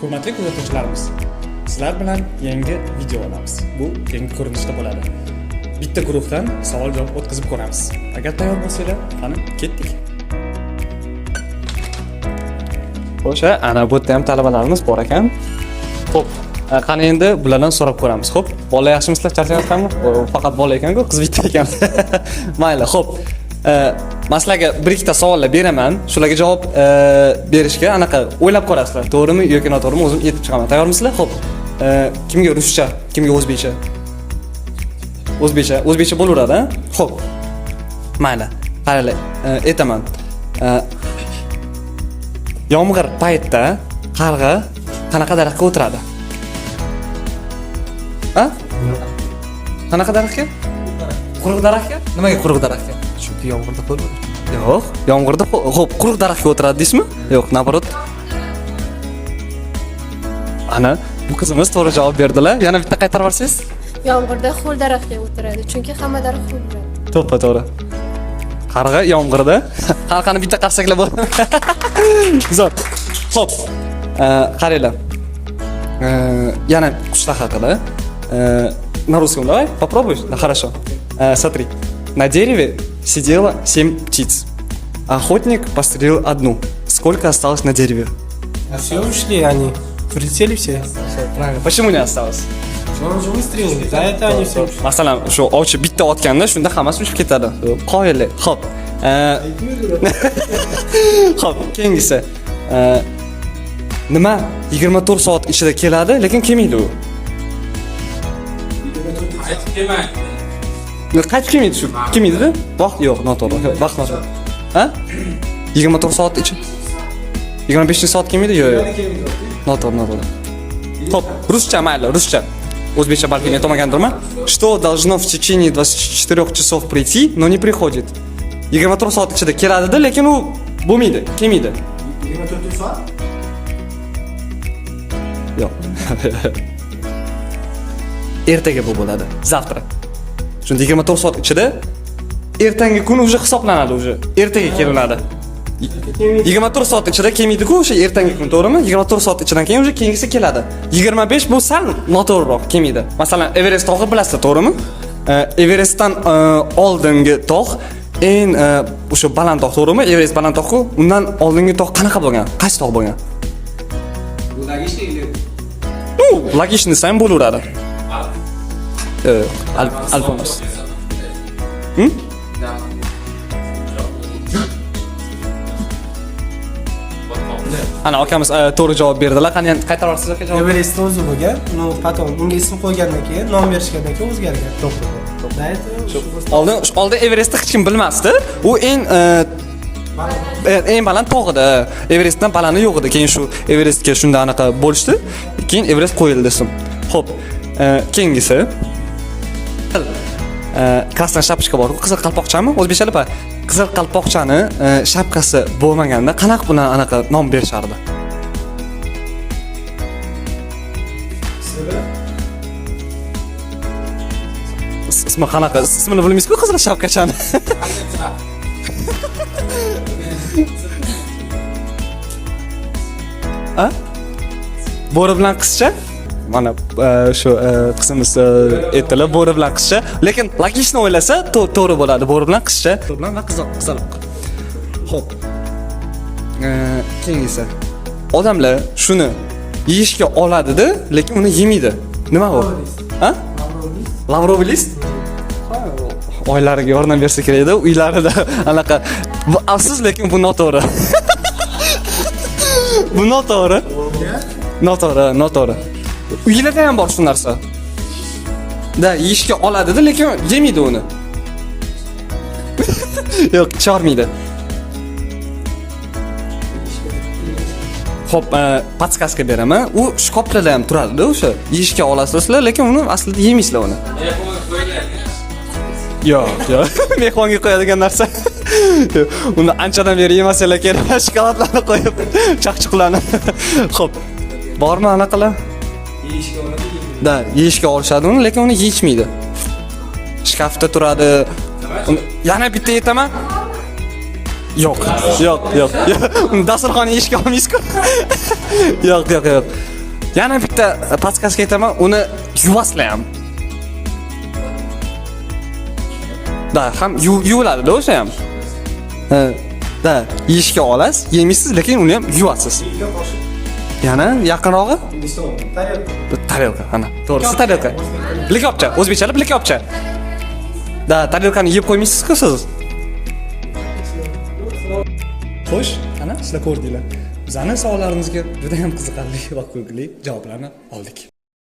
Hurmatli kuzatuvchilarimiz, sizlar bilan yangi video olamiz. Bu yangi ko'rinishda bo'ladi. Bitta guruhdan savol javob o'tkazib ko'ramiz. Agar tayyor bo'lsanglar, qani ketdik. Xo'sh, ana bu yerda ham talabalarimiz bor ekan. Xo'p, qani endi bulardan so'rab ko'ramiz. Xo'p, bola yaxshimisizlar, charchayapsanmi? Faqat bola ekan-ku, qiz bitta ekan. Mayli, xo'p. Man sizlarga bir ikkita savollar beraman. Shularga javob berishga anaqa o'ylab ko'rasizlar. To'g'rimi yoki noto'g'rimi o'zim aytib chiqaman. Tayyormisizlar? Xo'p. Kimga ruscha, kimga o'zbekcha? O'zbekcha, o'zbekcha bo'laveradi, a? Xo'p. Mayli. Qaranglar, aytaman. Yomg'ir paytida qarg'a qanaqa daraxtga o'tiradi? A? Qanaqa daraxtga? Quruq daraxtga? Nimaga quruq daraxtga? Chunki yomg'irda ho'l bo'ladi. Yo'q, yomg'irda xo'p, quruq daraxtga o'tiradi deysizmi? Yo'q, наоборот. Ana, bu qizimiz to'g'ri javob berdilar. Yana bitta qaytarib yuborsangiz? Yomg'irda ho'l daraxtga o'tiradi, chunki hamma daraxt ho'l bo'ladi. To'ppa to'g'ri. Qarg'a yomg'irda. Qarg'ani bitta qarsaklar bo'ladi. Zo'r. Xo'p. Qaranglar. Yana qushlar haqida. На русском давай, попробуешь? Да, хорошо. Смотри. На дереве сидело семь птиц. Охотник пострелил одну. Сколько осталось на дереве? Все ушли они. Прилетели все. Правильно. Почему не осталось? Он же выстрелил. За это они все ушли. Masalan, shu ovchi bitta otganda shunda hammasi uchib ketadi. Qoyilli. Xo'p. Xo'p, keyingisi. Nima 24 soat ichida keladi, lekin kelmaydi u? Qaytib kelmaydi. Qaytib kelmaydi shu. Kelmaydida? Vaqt yo'q, noto'g'ri. Vaqt noto'g'ri. Ha? 24 soat ichi. 25 soat kelmaydi? Yo'q, yo'q. Noto'g'ri, noto'g'ri. Xo'p, ruscha mayli, ruscha. O'zbekcha balki aytolmagandirman. Что должно в течение 24 часов прийти, но не приходит? 24 soat ichida keladida, lekin u bo'lmaydi, kelmaydi. 24 soat? Yo'q. Ertaga bu bo'ladi. Завтра. Shunda 24 soat ichida ertangi kun уже hisoblanadi уже. Ertaga kelinadi. 24 soat ichida kelmaydi-ku o'sha ertangi kun, to'g'rimi? 24 soat ichidan keyin уже keyingisi keladi. 25 bu sal noto'g'riroq kelmaydi. Masalan, Everest tog'i bilasizlar, to'g'rimi? Everestdan oldingi tog' eng o'sha baland tog', to'g'rimi? Everest baland tog'-ku. Undan oldingi tog' qanaqa bo'lgan? Qaysi tog' bo'lgan? Логично или Ну, логично desam bo'laveradi. Yo'q, Alp emas. Hm? Ana akamiz to'g'ri javob berdilar. Qani endi qaytarib yuborasiz aka javob? Everestni o'zi bo'lgan. Но потом unga ism qo'ygandan keyin, nom berishgandan keyin o'zgargan. To'g'ri. Да, это Oldin Everestni hech kim bilmasdi. U eng baland tog' edi. Everestdan balandi yo'q edi. Keyin shu Everestga shunda anaqa bo'lishdi. Keyin Everest qo'yildi ism. Xo'p, keyingisi. Красная шапочка bor. Qizil qalpoqchami? O'zbekchalik pa? Qizil qalpoqchani shapkasi bo'lmaganda qanaqa buni anaqa nom berishardi? Ismi qanaqa? Ismini bilmaysiz-ku qizil shapkachani. A? Bo'ri bilan qizcha? Mana shu qizimiz aytdilar, bo'ri bilan qizcha. Lekin логично o'ylasa to'g'ri bo'ladi. Bo'ri bilan qizcha. Bo'ri bilan va qizaloq. Xo'p. Keyingisi. Odamlar shuni yeyishga oladida, lekin uni yemaydi. Nima u? Ha? Лавровый лист? Oilariga yordam bersa kerak edi, uylarida anaqa. Bu afsus, lekin bu noto'g'ri. Bu noto'g'ri. Noto'g'ri, noto'g'ri. Uylarda ham bor shu narsa. Da, yeyishga oladida, lekin yemaydi uni. Yo'q, chormaydi. Xo'p, подсказка beraman. U shkoplarda ham turadi-da o'sha. Yeyishga olasizlar, lekin uni aslida yemaysizlar uni. Yo'q, yo'q. Mehmonga qo'yadigan narsa. Uni anchadan beri yemasanglar kerak, shokoladlarni qo'yib, chaqchiqlarni. Xo'p. Bormi anaqalar? Yeyishga oladi, yemaydi. Da, yeyishga olishadi uni, lekin uni yeyishmaydi. Shkafda turadi. Yana bitta aytaman. Yo'q, yo'q, yo'q. Dasturxonni yeyishga olmaysiz-ku. Yo'q, yo'q, yo'q. Yana bitta подсказка aytaman, uni yuvasizlar ham. Да, ham yuviladi-da o'sha ham. Ha, да, yeyishga olasiz, yemaysiz, lekin uni ham yuvasiz. Yana yaqinrog'i? Tarelka, ana. To'g'risi tarelka. Likopcha, o'zbekchalab likopcha. Да, tarelkani yeb qo'ymaysiz-ku siz. Xo'sh, ana sizlar ko'rdinglar. Bizani savollarimizga juda ham qiziqarli va kulgili javoblarni oldik.